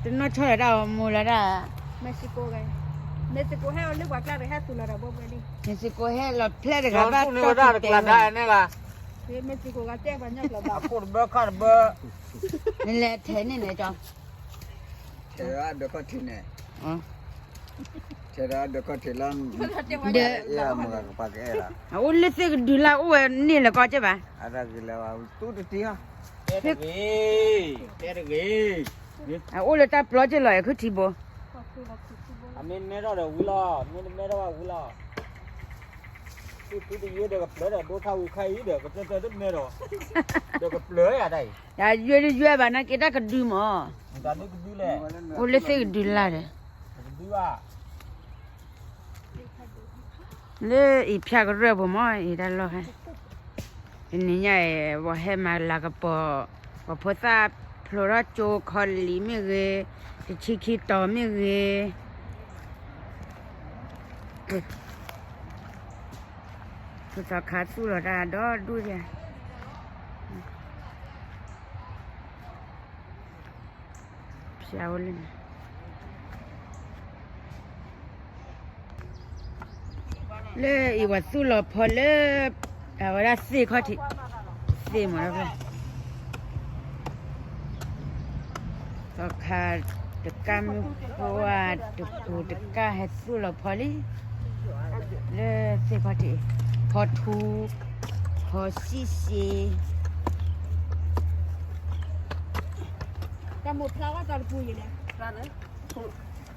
တနီၢ်ဆီၣ်လီၤတၢ်အီၤမူလီၤတၢ်, Mexico ဟဲလၢပှၤကျါတဟဲသူၣ်လီၤတၢ်ဘိဘဲလံ, Mexico ဟဲလီၤဖျဲၣ်တဂၤဘၣ်ကၠီၣ်ထူတဲဝဲ, Mexico ကတဲပှၤညီကျိာ်ဘၣ်, အခိၣ်တဘၢခါတဘၢ, နလဲၤထဲန့ၣ်န့ၣ်ကၠီ ထဲဒၣ်ခီၣ်ထံးန့ၣ်, ထဲဒၣ်ခီၣ်ထံးလီၤ, ဒီး အအိၣ်လၢသ့ၣ်ကဒုလၢအိၣ်ဝဲန့ၣ်လၢကီကဲဘၣ်, အတၢ်ဂ့ၤလၢ တဲတဂ့ၤ, တဲတဂ့ၤ, အအိၣ်လၢတၢ်ပျီကဲလီၤ အခုထံဘိ, အမ့ၢ်မဲထီၣ်ဒီးဝံၤလီၤ, မ့ၢ်တမဲထီၣ်ဘၣ်ဝံၤလီၤ, သူၣ်ဖုတယိဒီးကပျၢၤဒီးဒိထါဝံၤခါအံၤဒီး ကတၢၢ်တၢၢ်တမဲဒီး, ဒီးကပျၢၤယၤတၢ်အံၤ, ယယွဲဘၣ်နာ်က့တၢ်ကဒုမး, အိၣ်လၢသ့ၣ်ကဒုလၢ်ဒီး လၢအံၤဖၠၣ်ကရၢၢ်ပူၤမး အံၤတၢ်လီၢ်ဟဲ, တနံၤညါအံၤ ပှၤဟဲမၤလၤကပီၤ, ပှၤဖိသၣ်ဖျိထီၣ်ကၠိခီလံာ်မ့ၢ်ဂ့ၤ, တဆံခံတီၤမ့ၢ်ဂ့ၤ, ပသီခါသူၣ်လီၤတၢ်ဒီဒူၣ်ဒၣ်, ဖၠၣ်အိၣ်လၢန့ၣ် လၢအံၤပှၤသူၣ်လီၤဖီလၢ အဝဲဒၣ်သ့ၣ်ခီၣ်ထံး, သ့ၣ်မးလၢဖဲ သီခါတကၢ်မုၢ်ပှၢ်တပူၤတကၢ်ဟဲသူၣ်လီၤဖီလံ, လၢသ့ၣ်ခီၣ်ထံး, ဖီထူ, ဖီစံၣ်စ့ တၢ်မိၢ်ဖျါဝဲတၢ်တပူၤယံၤန့ၣ်,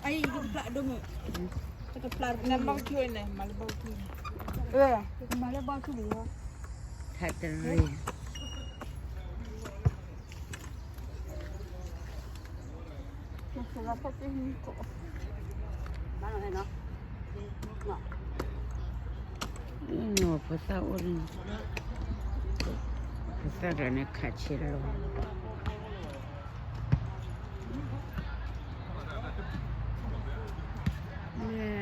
အံၤတဖျါဒိၣ်မုၢ်, တဖျါတပူၤ, မၤလၢဘီထူန့ၣ်, မၤလၢဘီထူန့ၣ်, ထါတရံး ဖိသၣ်အိၣ်လၢ, ဖိသၣ်ကျါန့ၣ်ခးဆဲးလီၤ, လၢတၢ်ပျၢ်ပူၤန့ၣ်, အီၣ်ဒီး, အီၣ်မ့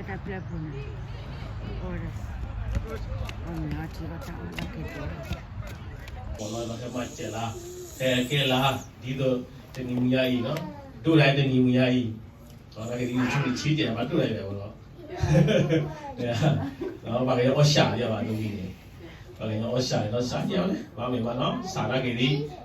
ၤအီထံအီတၢ်အီၣ်တၢ်ကဲၤ, ပှၤလီၤဟဲမၤစၢၤလၢ, ဟဲကဲလၢ, ဒ်သိး, တနံၤညါအံၤ, ဒိၣ်ဒၣ်တနံၤညါအံၤ, နာ်က့ဒ်ဆူနဆံးကဲဘၣ်ဒိၣ်ဒၣ်ယဲဝဲလီၤ, ပှၤကညီအီၣ်စှၤယဲဘၣ်တမံၤန့ၣ်, ပှၤကညီအီၣ်စှၤန့ၣ်ဒီးစှၤယဲဝဲန့ၣ် ဘၣ်မ့ၢ်ဘၣ်နီၤ စှၤနာ်က့ဒ်,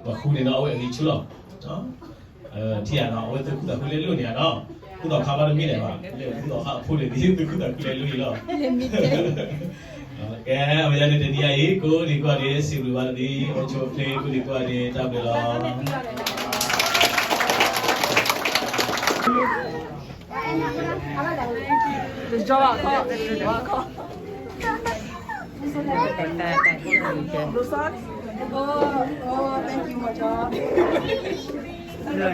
ပဃုန့ၣ်ဒီးအဝဲအဂံၢ်ဆူၣ်လီၤ, ထံၣ်ဧါနီၤ အဝဲသုးခိၣ်သးခုလဲၤလိာ်န့ၣ်ဧါနီၤ, ဖိသီခါဘၣ်တမ့ၢ်ဒဲးဘၣ်, လၢဖိသီခါအဖိန့ၣ်ဒ်သုးခိၣ်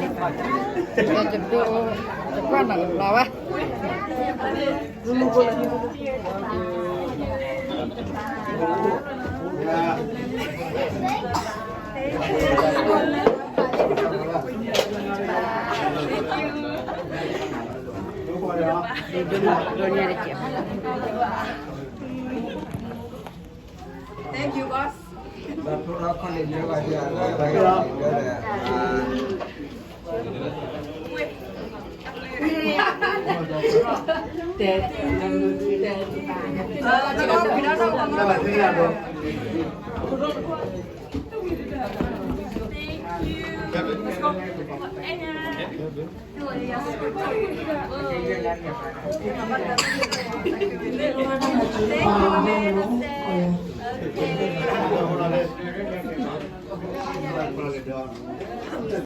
သးခုလဲၤလိာ်အံၤလီၤ, ကဲ, အဝဲဒၣ်န့ၣ်တနံၤအံၤ ကိးဒံကိးဂၤဒဲး စံးဘျုးဘၣ်တနံၤ အိၣ်ဆူၣ်အိၣ်ချ့ ကိးဒံကိးဂၤဒဲး တၢ်ဘျုးလီၤ. Thank you, boss.